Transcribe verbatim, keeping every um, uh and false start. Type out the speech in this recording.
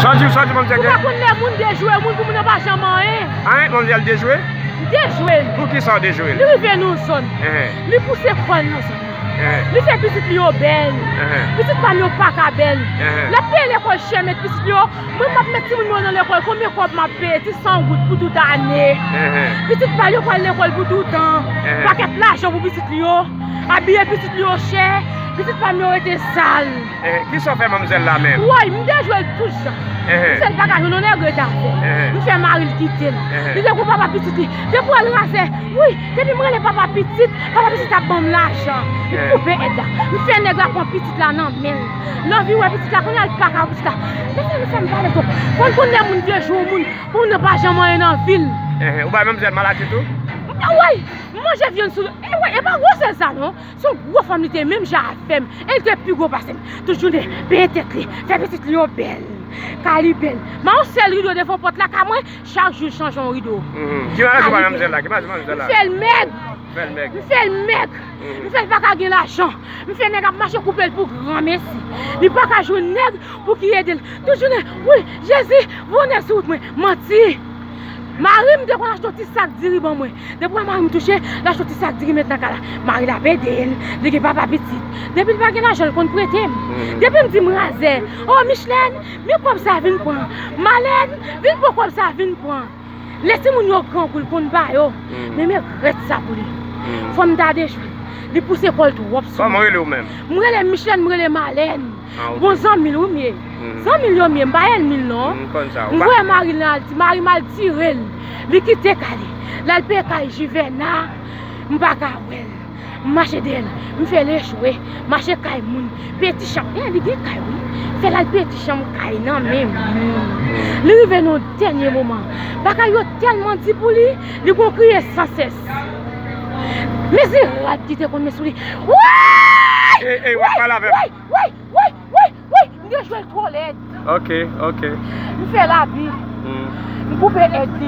Sa w di, sa w di, manmzèl Ou pa Jackie? Konn lè moun dejwe moun pou moun nan pa janm anyen. Anyen, manmzèl dejwe? Dejwe l. Pou ki sa w dejwe l? Li rive nan zòn. Enhen. Li pouse kò l nan zòn nan. Enhen. Li fè pitit li yo bèl. Enhen. Pitit pa m yo pa ka bèl. Enhen. L ap peye lekòl chè, met pitit li yo. Mwen, m ap met timoun mwen yo nan lekòl, konbyen kòb m ap peye? Ti san goud pou tout ane. Enhen. Pitit pa l yo pral lekòl pou toutan. Enhen. Pakèt lajan pou pitit li yo. Abiye pitit li yo chè. Pitit pa m yo rete sal. Enhen. Ki sa w fè manmzèl la menm? Woy, m dejwe l tout jan. Enhen. M fè l pa ka jwenn yon nèg ret avè l. Enhen. M fè mari l kite l. Enhen. Li te gon papa pitit li. Depi w al razè, wi, depi m rele papa pitit, papa pitit ap ban m lajan. M koupe èd la. M fè nèg la pran pitit la nan men l. L anvi wè pitit la, kounye a l pa ka wè pitit la. Mesye, mesye, m pale twòp. Fò n konn lè moun dejwe moun, pou moun nan pa janm anyen nan vi l. Enhen. Ou bay manmzèl maladi tou? Woy, m manje vyann sou li. E woy, e pa gwosè sa non. Se yon gwo fanm li te ye, menm jan avè m. E li te pi gwo pase m. Tout jounen, benyen tèt li, fè pitit li yo bèl. Kay li bèl. M a yon sèl rido devan pòt la, ka mwen, chak jou l chanje yon rido. Mhm. Ki maladi ou bay manmzèl la? Ki maladi manmzèl la? M fè l mèg. Fè l mèg. M fè l mèg. Mhm. M fè l pa ka gen lajan. M fè nèg ap mache koupe l pou granmesi. Li pa ka jwenn nèg pou ki ede l. Tout jounen, wi, Jezi, voye nèg sou wout mwen. Manti. Mari m te konn achte yon ti sak diri ban mwen. Depi w wè mari m touche, l achte yon ti sak diri met nan kay la. Mari l ap ede l, li gen papa pitit. Depi l pa gen lajan, l konn prete m. Mhm. Depi m di m razè, o Michelène, men kòb sa vin pran. Malène, vin pran kòb sa vin pran. Lè timoun yo grangou, l konn ba yo. Mhm. Men men rèt sa pou li. Mhm. Fò m ta dejwe l. Li pouse kò l twòp sou mwen. Kòman w rele w menm? M rele Michelène, m rele Malène. Ah, ok. Bon, zanmi l wi m ye. Mhm. Zanmi l yo m ye, m pa ènmi l non. Mhm, m konn sa. M voye mari l nan Ayiti, mari m al tire l. Li kite kay li. L al peye kay Jivèna, m pa ka wè l. M mache dèyè l, m fè l echwe, mache kay moun, peye ti chanm. E, li gen kay wi. Fè l al peye ti chanm kay nan men moun. Mhm. Li rive nan yon dènye moman. Bagay yo tèlman di pou li, li gon kriye sansès. Mezirab ki te konn met sou li. Woy! Ey, ey, w ap pale avè m. Woy! Woy! Woy! Woy! Woy! M dejwe l twò lèd. Ok, ok. M fè l abi. Hmm. M koupe èd li.